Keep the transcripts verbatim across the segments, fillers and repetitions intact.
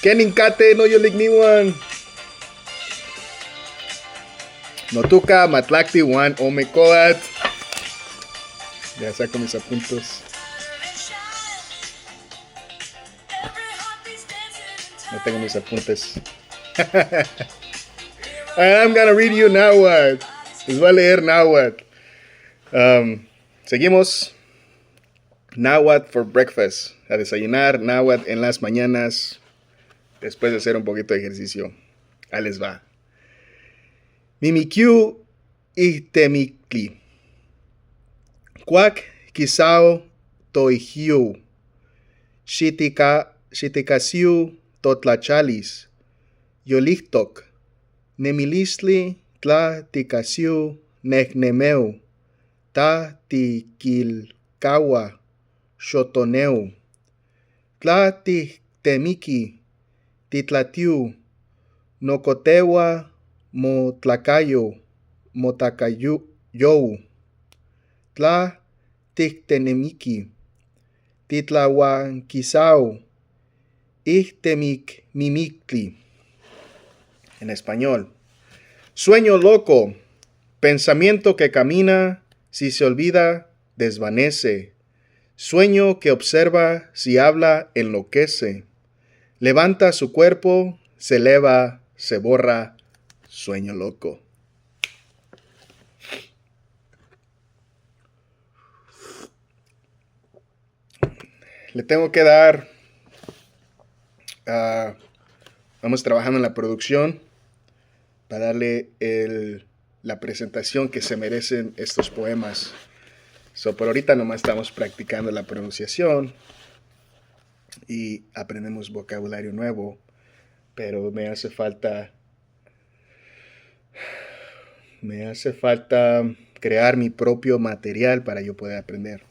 Ken in kate, no yolik niwan. Notuka, matlakti wan ome koat. Ya saco mis apuntes. No tengo mis apuntes. And I'm gonna read you náhuatl. Les voy a leer náhuatl. Um, seguimos. Náhuatl for breakfast. A desayunar náhuatl en las mañanas después de hacer un poquito de ejercicio. Ahí les va. Mimikiu ijtemiktli. Kuak kisau toijiu. Xitika, xitikasiu totlachalis. Yoliktok. Nemilistli tla tikasiu nejnemeu. Ta tikilkaua xotoneu. Tla tijtemiki titlatiu, nokotehua motlakayo, motakayou. Tla tijtenemiki titlahuankisau, ijtemikmimiktli. En español. Sueño loco, pensamiento que camina, si se olvida, desvanece. Sueño que observa, si habla, enloquece. Levanta su cuerpo, se eleva, se borra. Sueño loco. Le tengo que dar, ah, vamos trabajando en la producción para darle el, la presentación que se merecen estos poemas. So, por ahorita nomás estamos practicando la pronunciación y aprendemos vocabulario nuevo, pero me hace falta, me hace falta crear mi propio material para yo poder aprender.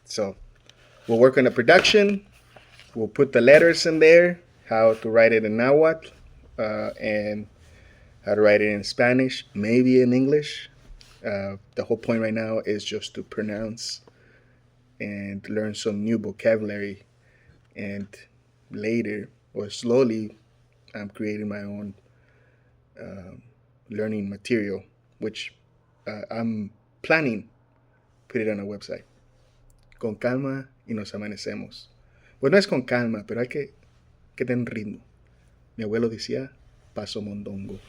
So, we'll work on the production. We'll put the letters in there, how to write it in Nahuatl, uh, and how to write it in Spanish, maybe in English. Uh, the whole point right now is just to pronounce and learn some new vocabulary. And later, or slowly, I'm creating my own, um, learning material, which, uh, I'm planning put it on a website. Con calma y nos amanecemos. Bueno, es con calma, pero hay que, que tener ritmo. Mi abuelo decía, paso mondongo.